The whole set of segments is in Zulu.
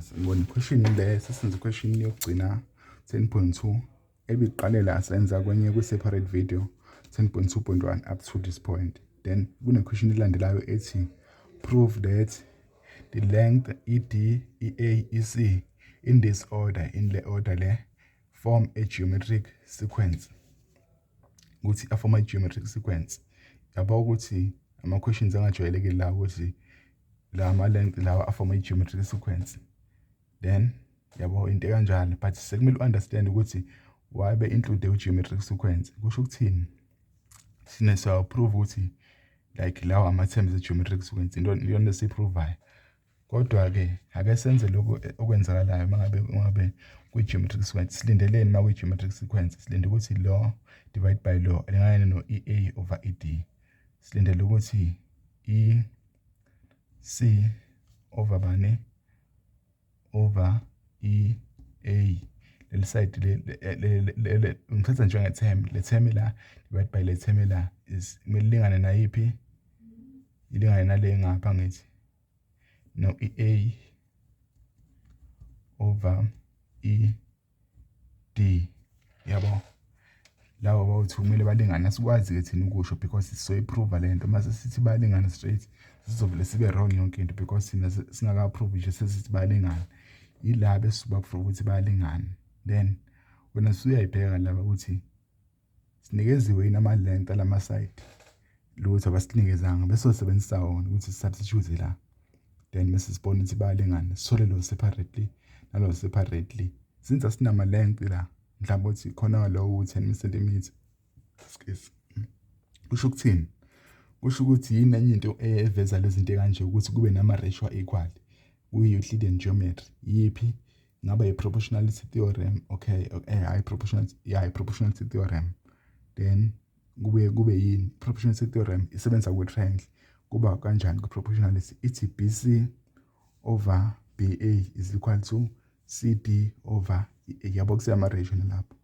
Sanibona, question le sesenze question yokugcina 10.2 ebiqalela asenza kwenye kwi-separate video 10.2.1 up to this point. Then kune-question elandelayo ethi prove that the length ED, EA, EC in this order, in le order le, form a geometric sequence, ukuthi a-form a geometric sequence. Yabo ukuthi ama-questions angajwayelekile la, ukuthi la ama-length lawa a-form a geometric sequence. Then yabo into kanjalo, but sekumele u-understand ukuthi why be-include u-geometric sequence, kusho ukuthini. Thina siyaprove ukuthi like lawa ama-terms e-geometric sequence, into iyona esiyiprovayo. Kodwa-ke ake senze lokhu okwenzakalayo uma ngabe kwi-geometric sequence. Silindeleni uma kwi-geometric sequence? Silinde ukuthi lo divide by lo alingane no-EA over ED. Silindele ukuthi EC over bani? Over EA. Leli side le ngithatha njenge-term, le term la divide by le term la is kumele ilingane nayiphi? Ilingane nale ngapha, ngithi no EA over ED. Yabo labo bawu-two kumele balingane. Asikwazi-ke thina ukusho because sizoyiprova le nto. Mase sithi bayalingana straight, sizovele sibe wrong yonke into, because thina singaka-prove nje sesithi bayalingana. Yila bese-prove ukuthi bayalingana, then wena usuyayibheka laba ukuthi sinikeziwe yini ama-length alama-side. Lutho abasinikezanga, bese sosebenzisa wona ukuthi si-substitute la, then bese sibone ukuthi bayalingana, sithole lo separately nalo separately. Since asinama-length la, mhlawumbe uthi khona lo u-10 centimeter, excuse. Kusho ukuthini? Kusho ukuthi yini enye into eveza lezi zinto kanje ukuthi kube nama-ratio equal kwi-Euclidean geometry? Yiphi? Ingaba i-proportionality theorem? Okay, hayi, proportionality, yeah, i-proportionality theorem. Then kubuye kube yini? Proportionality theorem isebenza kwi-triangle. Kuba kanjani kwi-proportionality? Ithi BC over BA is equal to CD over EA. Yabo, kuseyama-ratio lapho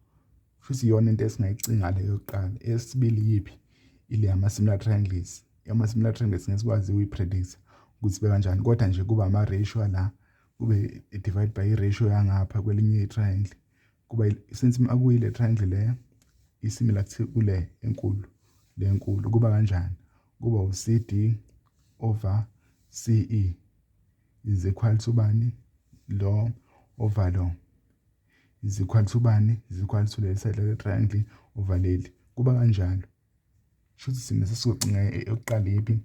futhi. Iyona into esingayicinga leyo yokuqala. Eyesibili yiphi? Ile ama-similar triangles. Ama-similar triangles ngeke sikwazi ukuyi-predict ukuthi ibe kanjani, kodwa nje kuba ama-ratio la, kube divide by i-ratio yangapha kwelinye i-triangle. Kuba since akuyile triangle le i-similar kule enkulu, le enkulu kuba kanjani? Kuba u-CD over CE is equal to bani? Lo over lo is equal to bani? Is equal to leli side lale triangle over leli. Kuba kanjalo. Shuthi sina sesizocinga eyokuqala yiphi?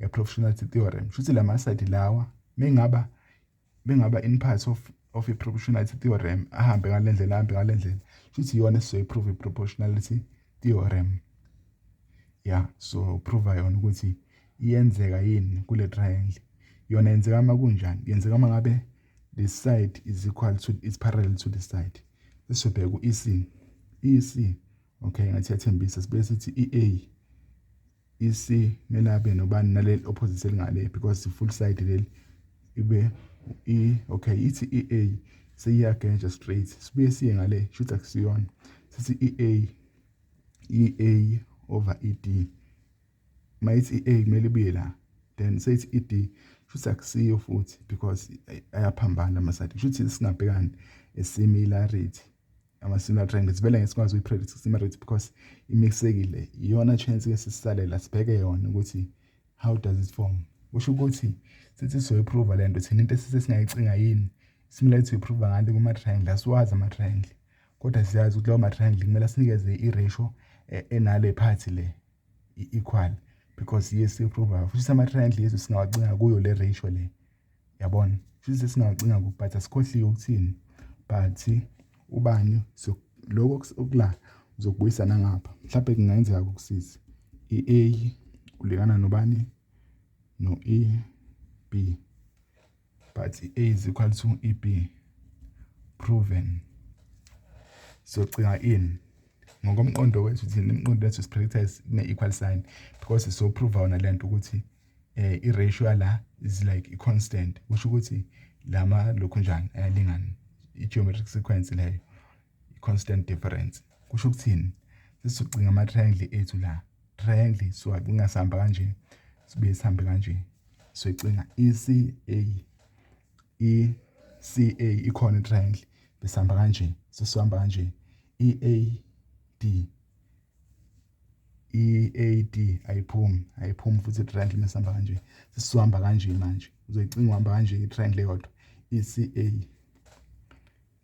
I-proportionality theorem. Shuthi lama side lawa bengaba in part of i-proportionality theorem, ahambe ngale ndlela, ahambe ngale ndlela. Shuthi iyona esizoyi-prove, i-proportionality theorem. Yeah, so prove yona ukuthi iyenzeka yini kule triangle. Yona yenzeka uma kunjani? Yenzeka uma ngabe this side is equal to, is parallel to this side. Sesizobheka u-EC. EC, okay, ngathi yathembisa. Sibuye sithi EA, EC kumele abe nobani? Naleli opposite elingale, because full side leli ibe E. Okay, ithi EA seyiyageja straight. Sibuye siye ngale, shuthi akusiyona. Sithi EA, EA over ED. Mayithi EA kumele ibuye la, then seyithi ED, shuthi akusiyo futhi because ayaphambana ama-side. Shuthi singabhekani a-similarity, ama-similar triangles vele ngeke sikwazi ukuyi-predict similarity because imixekile. Iyona chance ke sisisalela, sibheke yona ukuthi how does it form. Kusho ukuthi sithi sizoyiprova le nto thina, into esithi singayicinga yini? Similarity uyiprova ngale kuma-triangle. Asiwazi ama-triangle, kodwa siyazi ukuthi lawo ma-triangle kumele asinikeze i-ratio enale part le i-equal, because yes, siyiprova futhi ama-triangle yethu singawacinga kuyo le ratio le. Yabona, futhi sesingawacinga, but asikhohliwe ukuthini, but ubani? So lokho okula uzokubuyisa nangapha, mhlawumbe kungenzeka kukusiza. I-A ulingana nobani? No-E B. But i-A is equal to EB proven. Socinga ini ngokomqondo wethu thina? Imiqondo yethu si-predict kune-equal sign because so-prove wona lento ukuthi i-ratio yala is like i-constant. Kusho ukuthi lama lokhu njani ayalingana, i-geometric sequence leyo i-constant difference. Kusho ukuthini? Sesizocinga ama-triangle ethu la. Triangle siwacinga sihamba kanje, sibuye sihambe kanje. Soyicinga ECA, ECA ikhona i-triangle, besihamba kanje, sesihamba kanje. EAD, EAD ayiphumi, ayiphumi futhi i-triangle mesihamba kanje. Sesihamba kanje manje. Uzoyicinga uhamba kanje i-triangle eyodwa. ECA,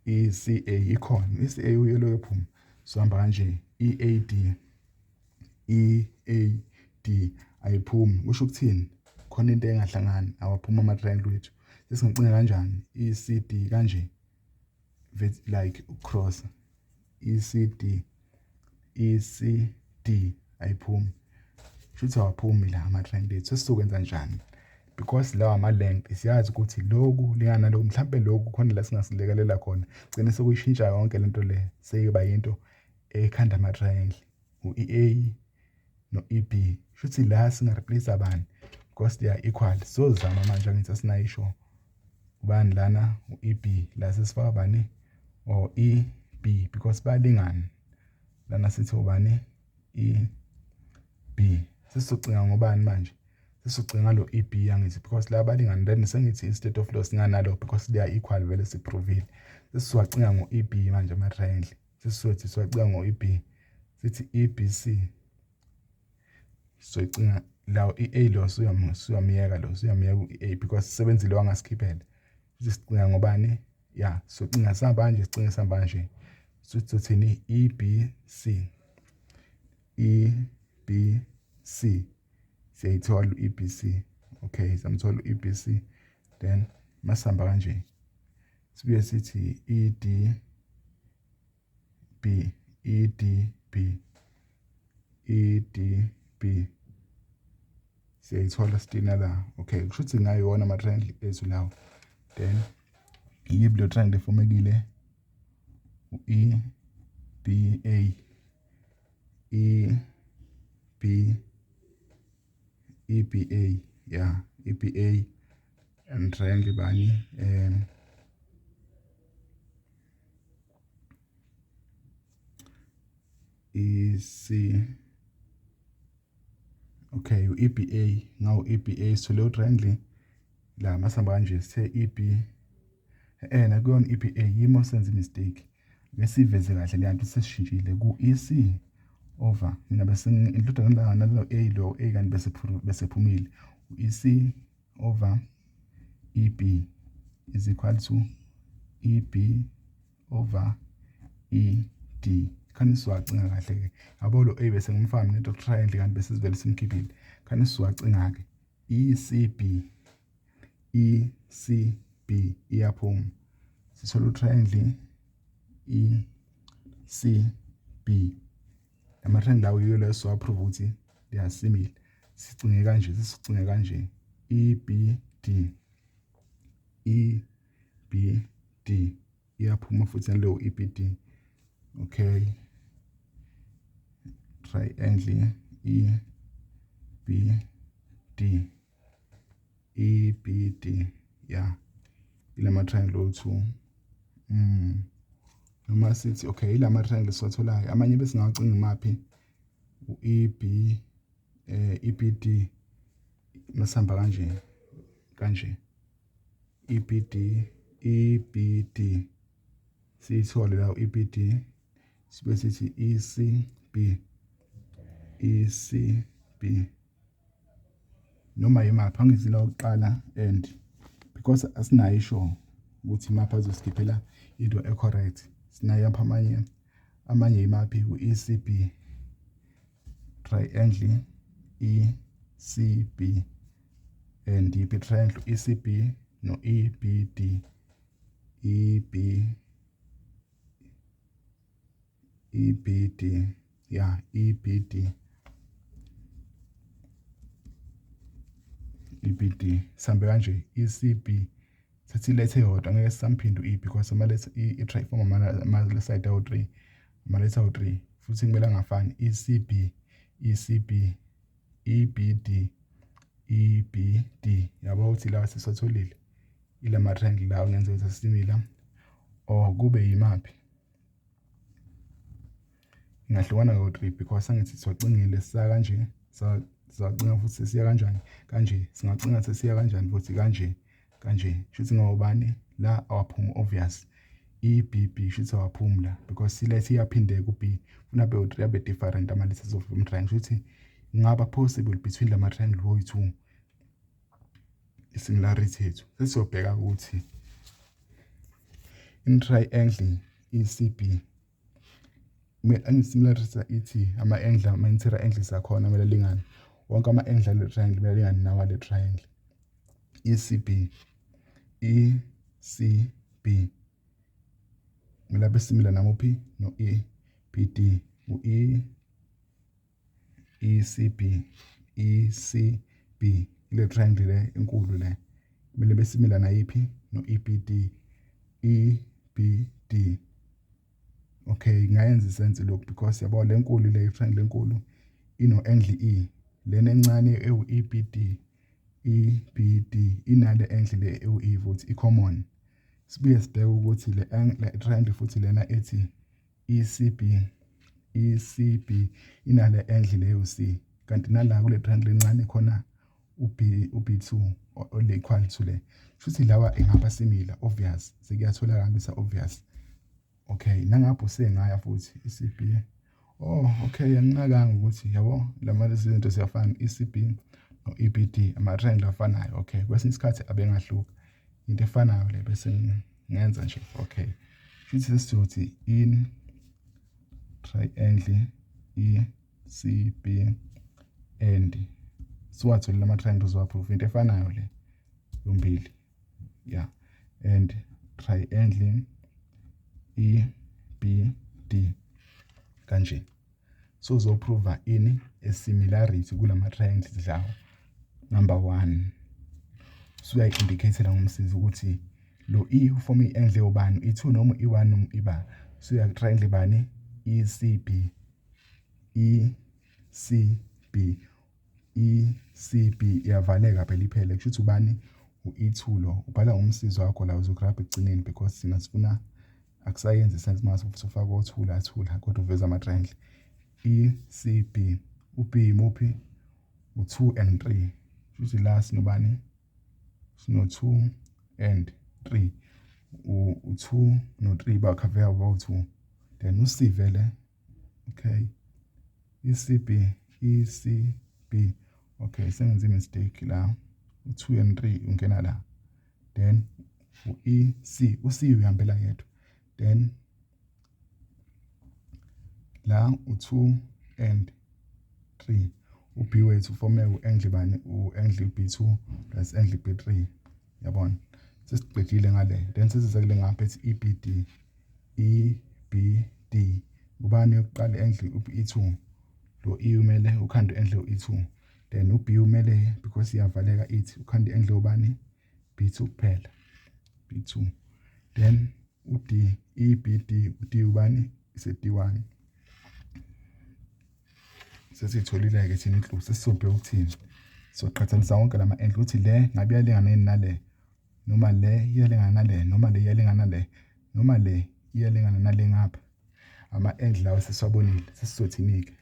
ECA ikhona, ECA uyelo yophuma. Sihamba kanje. EAD, EAD ayiphumi. Kusho ukuthini? Khona into engahlangani, awaphuma ama-triangle wethu. Sesingacinga kanjani? ECD kanje, like cross. ECD, ECD ayiphumi. Shuthi awaphumi la ama-triangle ethu. Sesizokwenza njani? Because lawa ama-length siyazi ukuthi lokhu lingana nalokhu, mhlampe lokhu khona la singasilekelela khona, gcine sekuyishintsha yonke lento le, seyiba yinto ekhanda ama-triangle, u-EA no-EB. Shuthi la singa-replace bani? Because they are equal. Sozama manje, angithi asinayo isho ubani lana, u-EB la sesifaka bani, or EB, because bayalingana. Lana sithi ubani? EB. Sesizocinga ngobani manje? Sesizocinga ngalo EB, angithi, because la balingana. Then sengithi instead of lo singanalo, because they are equal, vele siprovile. Sesizowacinga ngo-EB manje ama-triangle. Sesizothi siwacinga ngo-EB, sithi EBC. Sizoyicinga lawo i-A, lo siyamyeka, lo siyamyeka u-A, because sisebenzile wangasikhiphela. Sithi sicinga ngobani? Ya, sizocinga sihamba kanje, sicinge sihamba kanje. Sizothini? EBC, EBC siyayithola u-EBC. Okay, samthola u-EBC. Then masihamba kanje, sibuye sithi EDB, EDB, EDB siyayithola sitina la. Okay, kusho ukuthi ngayiwona ama-triangle ethu lawo. Then iyiphi lo triangle efomekile? U-E B A, E B, E B A, yeah, E B A and triangle bani? E C. Okay, u-EBA, ngawo EBA sithole triangle la. Masihamba kanje, sithe EB, nakuyona EBA yimo senze mistake. Ake siveze kahle le nto, sesishintshile ku EC over, mina bese ngi-include nalo A, lo A kanti bese phumile. U-EC over EB is equal to EB over ED. Khani siwacinga kahle ke, yabo, lo A bese ngimfaka mina into triangle, kanti bese sivele simkhiphile. Khani siwacinga ke ECB, ECB iyaphuma, sithola u-triangle ECB. Lama triangle lawo yiyo leyo siwa-prove ukuthi they are similar. Sicinge kanje, sisicinge kanje, EBD, EBD iyaphuma futhi naleyo EBD. Okay, triangle EBD, EBD, yeah, ilama triangle o2. Noma sithi okay, ilama triangle siwatholayo, amanye bese ngawacinga imaphi? U-EB, EBD, masihamba kanje kanje, EBD, EBD siyithole la EBD, sibe sithi ECB, ECB noma yimaphi angizila okuqala. And because asinayo isho ukuthi imaphi azosikhiphela into e-correct, sinayo apha amanye. Amanye yimaphi? U-ECB, triangle ECB, and yiphi triangle? ECB no EBD, EB, EBD, yeah, EBD, EBD. Sihambe kanje, ECB, sathi ilethe eyodwa, ngeke sisamphinde u-E, because ama-letter i-triform ama-side awu-3, ama-letter awu-3 futhi kumele angafani. ECB, ECB, EBD, EBD, yabo ukuthi la sisatholile ilama triangle lawo kungenzeka ukuthi a-similar, or kube yimaphi ingahlukana ngo-3, because angithi siwacingile sisa kanje, siwacinga futhi sesiya kanjani kanje, singacinga sesiya kanjani futhi kanje kanje. Shuthi ngobani La awaphumi, obvious. E B B, shuthi awaphumi la because i-letter iyaphindeka u-B, funa abe u-3, abe different ama-letters of triangle. Shuthi kungaba possible between lama triangle woyi-2 i-similarity yethu. Sesizobheka ukuthi in triangle ECB, angi-similarity ithi ama-angle, ama-interior angles akhona kumele alingane. Wonke ama-angle ale triangle kumele alingane nawa le triangle ECB. ECB kumele abe similar namuphi? No-EBD. U-E ECB, ECB ile triangle le enkulu le, kumele be-similar nayiphi? No-EBD. EBD, okay, ngayenza i-sense lokhu because yabo le nkulu, le triangle enkulu ino angle E, lena encane ewu-EBD, EBD inale angle le ewu-E futhi i-common. Sibuye sibheke ukuthi le triangle futhi lena ethi ECB, ECB inale angle leyo C, kanti nala kule triangle encane khona u-B, u-B2 ole equal to le. Futhi lawa engaba similar, obvious, sekuyatholakala bisa obvious. Okay, nangapho sengaya futhi ECB. Oh, okay, anginakanga ukuthi yabo lama lezi zinto ziyafana, ECB no EBD ama triangle afanayo. Okay, kwesinye isikhathi abengahluka, into efanayo le bese ngenza nje. Okay, futhi sesizothi in triangle ECB and siwatholile ama triangles wa-proof into efanayo le yombili, yeah, and triangle EBD kanje. So uzoprova ini? A similarity kulama triangles lawo. Number 1, usuyayi-indicate-ela ngomsizi ukuthi lo E u-form i-angle yobani, i2 noma i1 noma iba. So uya triangle bani? ECB, ECB, ECB iyavaleka phela, iphele. Kusho ukuthi ubani? U-E2 lo. Ubhala ngomsizi wakho la, uzo-grab ekugcineni because thina sifuna akusayenzi sense mase usufaka othula athula, kodwa uveza ama-triangle ECB. U-B imuphi? U-2 and 3. Futhi la sinobani? Sino 2 and 3. U-2 no-3 ba-cover bawu-2, then u-C vele. Okay, ECB, ECB. Okay, sengenze mistake la. U-2 and 3 ungena la, then u-EC, u-C uyihambela yedwa, then la u-2 and 3. U-B wethu u-forme u-angle bani? U-angle B2 plus angle B3, yabona. Sesiqedile ngale, then sesiza kule ngapha ethi EBD. EBD ubani yokuqala? Angle u-E2. Lo E umele ukhanda angle u-E2, then u-B umele, because iyavaleka ithi ukhanda angle ubani? B2 kuphela, B2. Then u-D, EBD, u-D ubani? Ise D1. Sesitholile-ke thina inhlu. Sesizobheka ukuthini? Soqhathanisa wonke lama angle ukuthi le ngabe iyalingana yini nale, noma le iyalingana nale, noma le iyalingana nale, noma le iyalingana nale ngapha. Ama-angle lawa sesiwabonile. Sesizothini-ke?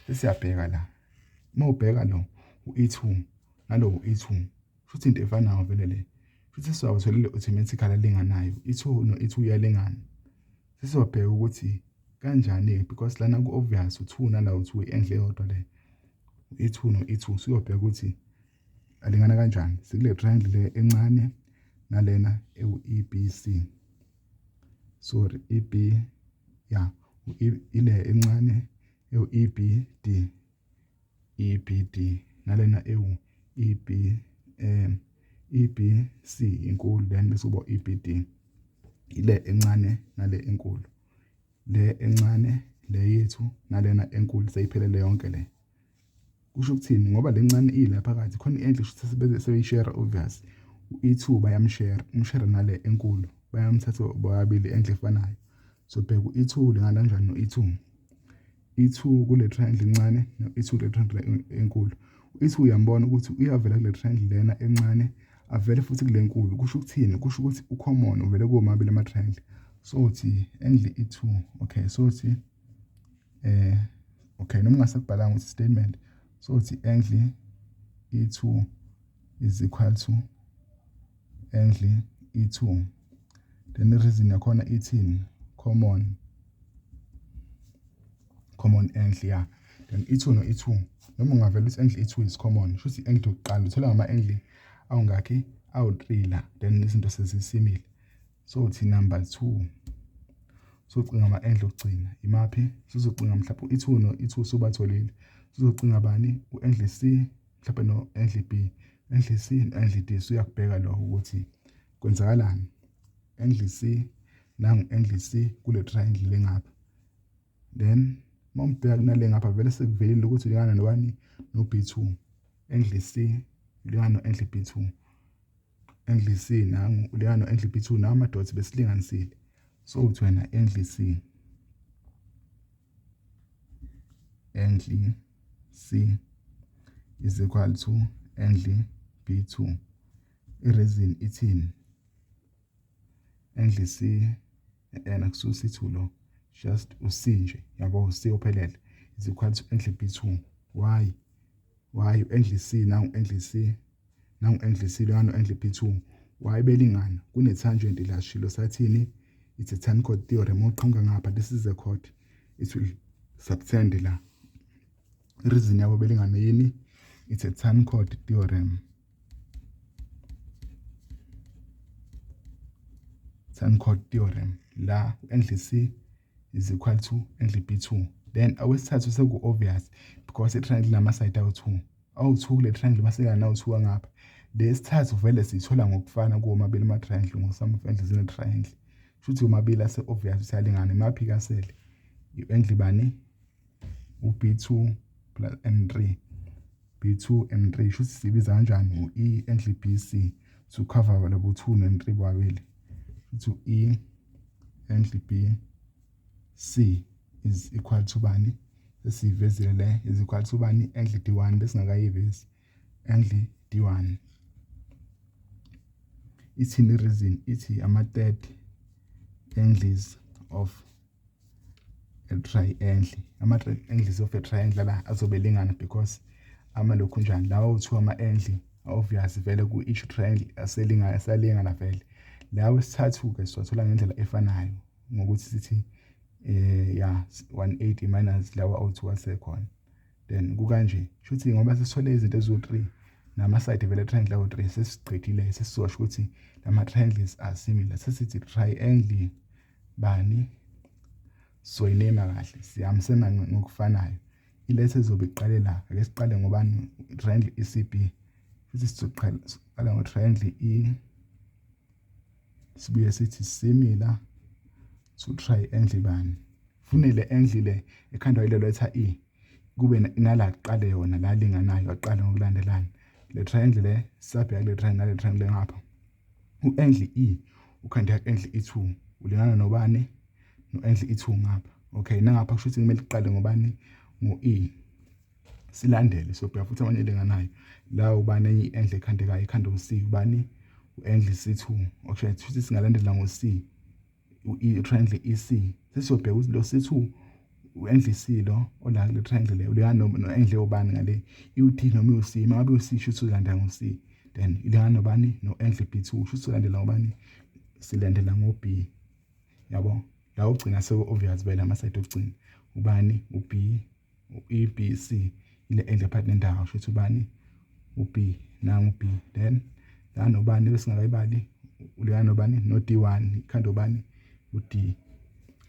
Sesiyabheka la. Uma ubheka lo u-E2 nalo u-E2, futhi into efanayo vele le. Futhi sizawutholile automatically alinganayo, E2 no-E2 iyalingana. Sesizobheka ukuthi kanjani-ke, because lana ku-obvious u-2 nala u-2, i-angle eyodwa le, E2 no-E2. Siyobheka ukuthi alingana kanjani. Sikule triangle le encane nalena ewu-EBC, sorry, EB, ya, ile encane ewu-EBD, EBD nalena ewu EB EBC inkulu, then bese kuba EBD, ile encane nale enkulu, le encane le yethu nalena enkulu, seyiphelele yonke le. Kusho ukuthini? Ngoba le ncane ila phakathi khona i-angle, shuthi sebeyishare, obvious. U-E2 bayamshare, umshare nale enkulu, bayamthatha bobabili, i-angle efanayo. So bheka u-E2 lingana kanjani no-E2, E2 kule triangle encane no-E2 kule triangle enkulu. U-E2 uyambona ukuthi uyavela kule triangle lena encane, avele futhi kule nkulu. Kusho ukuthini? Kusho ukuthi u-common, uvele kuwo mabili ama-triangle. So uthi angle E2, okay, so uthi okay, noma ungasakubhalanga ukuthi statement, so uthi angle E2 is equal to angle E2. Then i-reason yakhona ithini? Common angle, ya. Then E2 no-E2, noma ungavela uthi angle E2 is common, shuthi i-angle yokuqala uthola ngama-angle awungakhi? Awu-3 la. Then izinto sezisimile. So uthi number 2, socinga ama-angle okugcina imaphi? Sizocinga mhlawumbe u-E2 no-E2, subatholile. Sizocinga bani? U-angle C mhlawumbe no-angle B, angle C no-angle D. Suyakubheka lokho ukuthi kwenzakalani. Angle C nangu, angle C kule triangle lengapha. Then uma umbheka kunale ngapha, vele sekuvelile ukuthi ulingana nobani? No-B2. Angle C ulingana no-angle B2. Angle C nangu ulingana no-angle B2, nawo ama-dots besilinganisile. So uthi wena angle C is equal to angle B2. I-reason ithini? Angle C ena kususa i-2 lo, just u-C nje, yabo, u-C ophelele is equal to angle B2. Why angle C nangu, angle C nangu, angle C lana, angle B2, why belingana? Kune tangent la. Shilo sathini? It's a tan chord theorem. Uqhamuka ngapha, this is a chord, it will subtend la. Reason yabo belingana yini? It's a tan chord theorem, tan chord theorem. La angle C is equal to angle B2. Then awesithathu seku-obvious because i-triangle nama-side awu-2, awu-2 kule triangle, maseka nawu-2 ngapha. Lesithathu vele siyithola ngokufana kuwomabili ama-triangle, ngo-sum of angles in a triangle. Shuthi omabili ase-obvious ukuthi alingane. Imaphi kasele? I-angle bani? U-B2 plus N3, B2 N3. Shuthi sibiza kanjani? U-E angle BC to cover labo 2 no-3 bobabili. Shuthi u-E angle BC is equal to bani? Sesiyivezile le. Is equal to bani? Angle D1 besingakayivezi. Angle D1 ithini reason? Ithi ama-third angles of a triangle, ama-angles of a triangle la azobe lingana because amalokhu njani lawa awu-2 ama-angle obvious vele ku-each triangle aselingana, asalingana vele. Lawa esithathu-ke siwathola ngendlela efanayo ngokuthi sithi ya 180 minus lawa awu-2 asekhona. Then kukanje, shuthi ngoba sesithole izinto eziwu-3 nama-side vele triangle awu-3, sesiqedile, sesizosho ukuthi lama-triangles are similar. Sesithi triangle bani? Soyinema kahle, sihambisana ngokufanayo. Ilethe ezobe iqale la. Ake siqale ngobani? Triangle ECB. Futhi sizoqala ngo-triangle E, sibuye sithi similar to triangle bani? Fune le angle le ekhandwa yile letter E kube nala kuqale yona la linganayo, aqale ngokulandelana le triangle le. Sabheka kule triangle nale triangle ngapha, u-angle E ukhande angle E2 ulingana nobani? No-angle E2 ngapha. Okay, nangapha kusho ukuthi kumele iqale ngobani? Ngo-E. Silandele, sobheka futhi amanye elinganayo la. Ubani enye i-angle ekhandekayo ikhanda u-C? Ubani? U-angle C2. Okay, futhi singalandela ngo-C, u-triangle EC. Sesiyobheka ukuthi lo C2, u-angle C lo ola kule triangle le ulingana no-angle obani ngale, i-D noma u-C? Uma ngabe u-C, shuthi ulandela ngo-C. Then ilingana nobani? No-angle B2. Shuthi ulandela ngobani? Silandela ngo-B, yabo. La ugcina seku-obvious vele ama-side okugcina ubani? U-B, u-E B C, ile angle phakathi nendawo. Shuthi ubani? U-B nangu, U-B. Then la nobani besingakayibali? Ulingana nobani? No-D1 ikhanda ubani? U-D.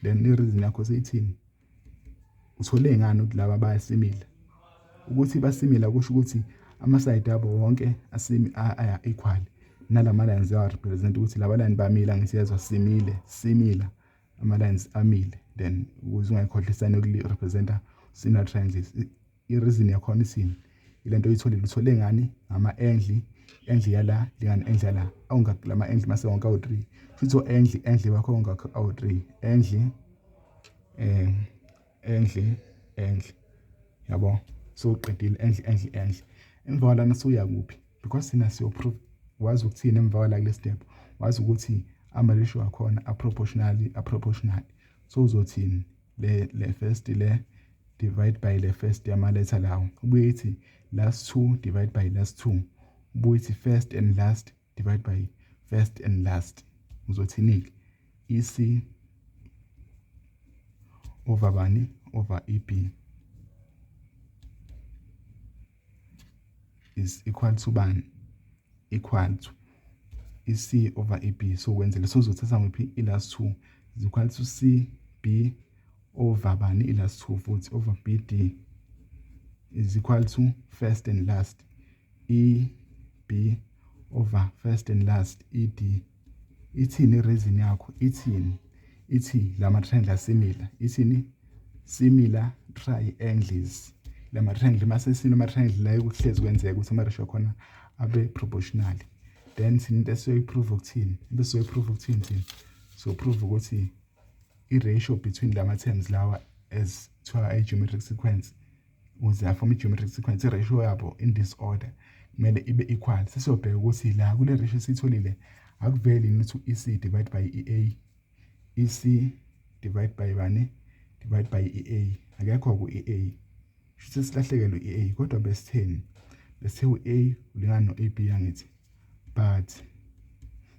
Then i-reason yakho seyithini? Uthole ngani ukuthi laba bayasimila? Ukuthi basimila kusho ukuthi ama-side abo wonke asimi aya equal, nalama lines awa represent ukuthi laba line bamile. Angisiyezwa simile, simila, ama lines amile. Then ukuze ungayikhohlisani ukuli-representa similar triangles, i-reason yakhona isini? Ilento oyitholile. Uthole ngani? Ngama-angle, angle yala lingana angle yala. Awungaki lama angle mase wonke awu-3? Futhi o-angle wakho wonke awu-3, angle angle angle, yabo. So uqedile, angle angle angle. Emva kwalana suya kuphi? Because thina siyo-prove, wazi ukuthini emva kwala kule step? Wazi ukuthi ama-ratio akhona a-proportionally, a-proportional. So uzothini? Le first le divide by le first yama-letter lawo, ubuye ithi last two divide by last two, ubuye ithi first and last divide by first and last. Uzothini-ke? EC over bani? Over EB is equal to bani? Equal to EC over EB. So kwenzele, so uzothatha ngiphi? I-last two is equal to CB over bani? I-last two futhi over BD is equal to first and last, EB over first and last, ED. Ithini i-reason yakho? Ithini? Ithi lama triangle similar. Ithini? Similar triangles. Lama triangle mase sino triangle la, kuhlezi kwenzeka ukuthi ama ratio khona abe proportional. Then thina into esiyoyiprove ukuthini? Into esiyoyiprove ukuthini thina? So prove ukuthi i-ratio between lama terms lawa as kuthiwa i-geometric sequence, ukuze aform i-geometric sequence, i-ratio yabo in this order kumele ibe equal. Sesiyobheka ukuthi la kule ratio esiyitholile akuveli yini ukuthi u-EC divide by EA, EC divide by bani? Divide by EA. Akekho ku-EA, shuthi silahlekelwe u-EA. Kodwa besitheni? Besithe u-A ulingana no-AB, angithi? But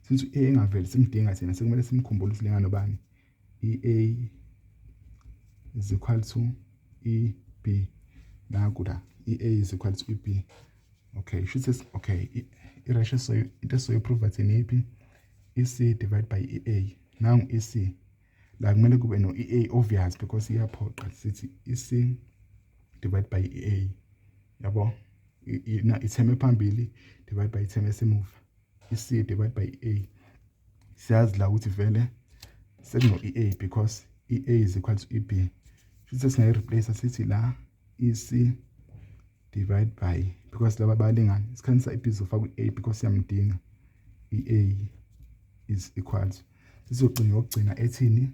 since u-A engaveli, simdinga thina, sekumele simkhumbule ukuthi ulingana nobani. EA is equal to EB. Naku la, EA is equal to EB. Okay, shuthi, okay, i-ratio, so into esizoyiprove thina iphi? EC divide by EA. Nangu EC la, kumele kube no-EA, obvious, because iyaphoqa. Sithi EC divide by EA, yabo, i-term ephambili divide by i-term esemuva, EC divide by EA. Siyazi la ukuthi vele sekuno-EA because EA is equal to EB. Futhi singayi-replace, sithi la EC divide by, because laba bayalingana, isikhathi sa-EB sizofaka u-A because siyamdinga. EA is equal to, sizogcina yokugcina ethini?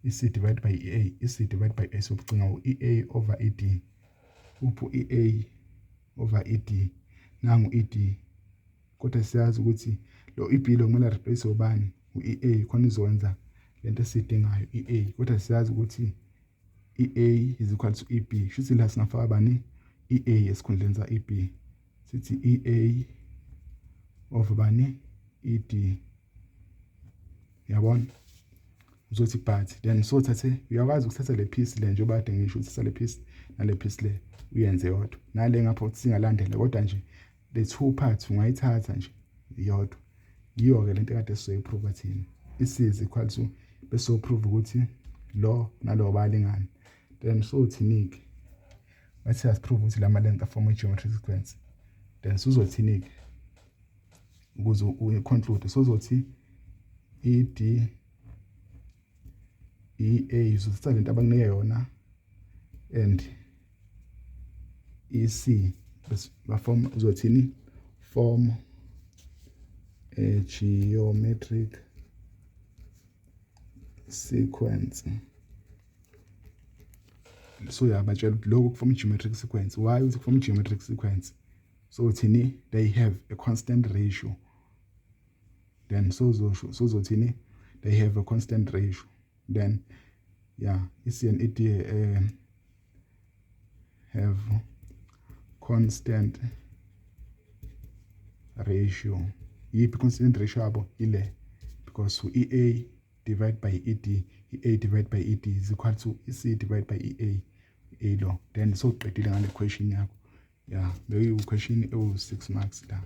EC divide by EA, EC divide by A, sokucinga u-EA over ED. Uphi u-EA over ED? Nangu ED. Kodwa siyazi ukuthi lo EB lo kumele replace ubani? U-EA, khona izokwenza lento esiyidingayo, EA. Kodwa siyazi ukuthi EA is equal to EB. Shuthi la singafaka bani? EA esikhundleni sa EB. Sithi EA over bani? ED, yabona? Uzothi but then sothathe, uyakwazi ukuthatha le piece le, njengoba kade ngisho, uthatha le piece nale piece le, uyenze yodwa, nale ngapha uthi singalandela. Kodwa nje the two parts ungayithatha nje iyodwa. Yiyo-ke lento ekade sizoyiprova thina. I-C is equal to, bese uprove ukuthi lo nalo bayalingana. Then sothini-ke? Bathi asiprove ukuthi lama length aform i-geometric sequence. Then sizothini-ke ukuze uconclude? Sozothi ED, EA, uzothatha lento abanginike yona, and EC baform, uzothini? Form a geometric sequence. So uyabatshela ukuthi lokhu kuform geometric sequence. Why uthi kuform geometric sequence? So uthini? They have a constant ratio. Then so sozothini? They have a constant ratio. Then, yeah, EC and ED have constant ratio. Yiphi constant ratio yabo? Ile, because u-EA divide by ED, EA divide by ED is equal to EC divide by EA, A lo. Then soqedile ngale question yakho. Yeah, beyi question ewu 6 marks la.